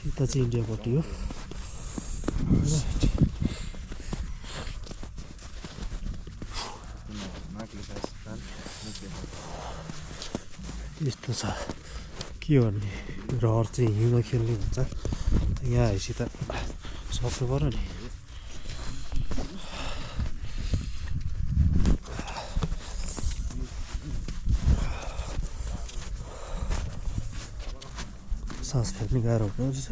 यता चाहिँ इन्डियापट्टि हो। यस्तो छ के भन्ने, रहर चाहिँ हिउँमा खेल्ने भन्छ। यहाँ आएपछि त सक्नु पर्यो नि। सास फेर्ने गाह्रो हुने रहेछ।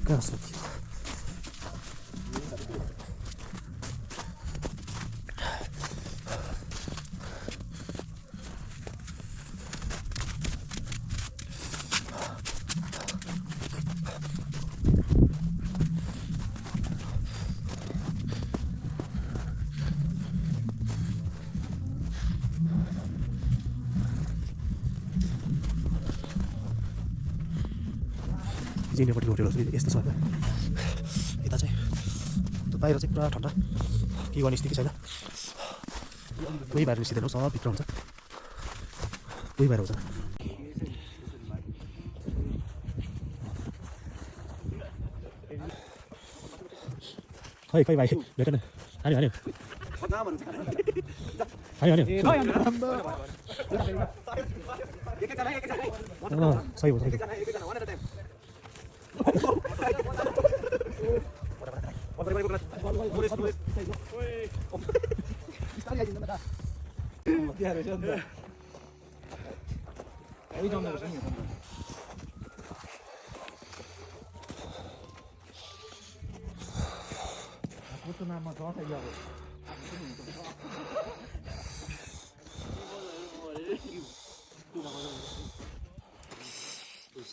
कहाँ सक्यो? इन्डियापट्टि होटेल यस्तो छ। यता चाहिँ बाहिर चाहिँ पुरा ठन्डा, के गर्ने स्थिति छैन। कोही बाहिर निस्किँदैन, सब भित्र हुन्छ। कोही बाहिर हुन्छ खै खै भाइ भेटेन। हान्यो हान्यो हान्यो हान्यो सही हो।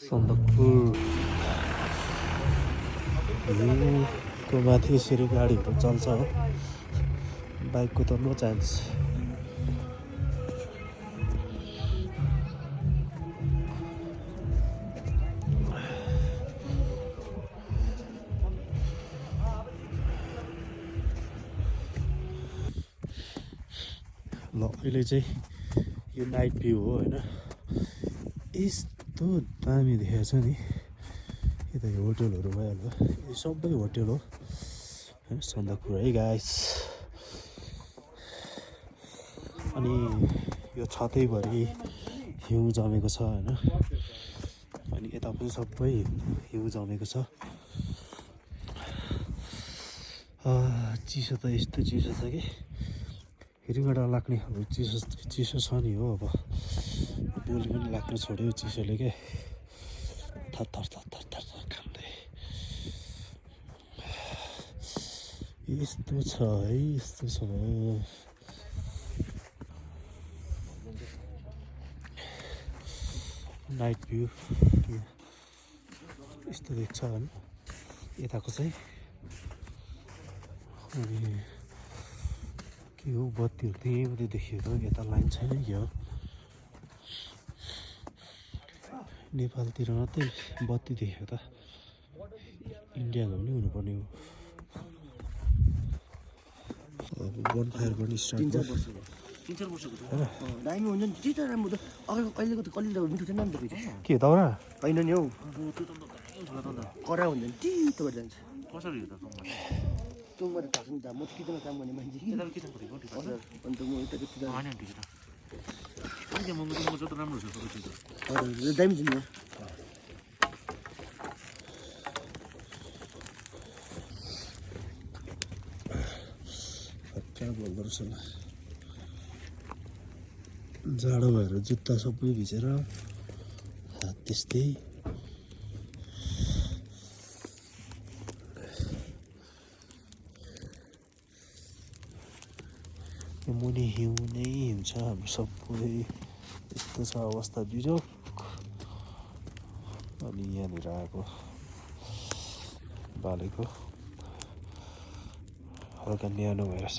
सन्दकपुरको माथि यसरी गाडीहरू चल्छ हो, बाइकको त नो चान्स। ल अहिले चाहिँ यो नाइट भ्यू हो होइन, यस्तो दामी देखेको छ नि। यता होटलहरू भइहाल्यो, यो सबै होटल हो होइन सन्दकपुर है गाइस। अनि यो छतैभरि हिउँ जमेको छ होइन, अनि यता पनि सबै हिउँ जमेको छ। चिसो त यस्तो चिसो छ कि हिउँबाट लाग्ने अब चिसो छ नि हो। अब बोली पनि लाग्नु छोड्यो चिसोले के, थर थर थर थर थर खाँदै। यस्तो छ है, यस्तो छ। नाइट भ्यू यस्तो देख्छ होइन यताको चाहिँ। अनि के हो बत्तीहरू त्यही मात्रै देखिएको, यता लाइन छैन कि हो। नेपालतिर मात्रै बत्ती देखेको त, इन्डियाको पनि हुनुपर्ने हो। अब बोन फायर पनि स्टार्ट भयो। 3-4 वर्षको दामी हुन्छ नि त्यही त राम्रो त। अहिलेको त कलिलो मिठो छैन नि त फेरि। के दाउरा होइन नि हौ, कडा हुन्छ नि टिटो भएर जान्छ। कसरी हो त तुममा त थाहा छ नि त, म त किचनमा काम गर्ने मान्छे कि। हजुर, अन्त म यता होइन ठिक छ। अनि त्यो मोमो त राम्रो छ सबै चिज। हजुर दामी छ नि। क्या बोल्दो रहेछ ल, जाडो भएर जुत्ता सबै भिजेर हात त्यस्तै। मुनि हिउँ नै हिउँ छ, हाम्रो सबै यस्तो छ अवस्था बिजोग। अनि यहाँनिर आएको बालेको हल्का न्यानो भइरहेछ।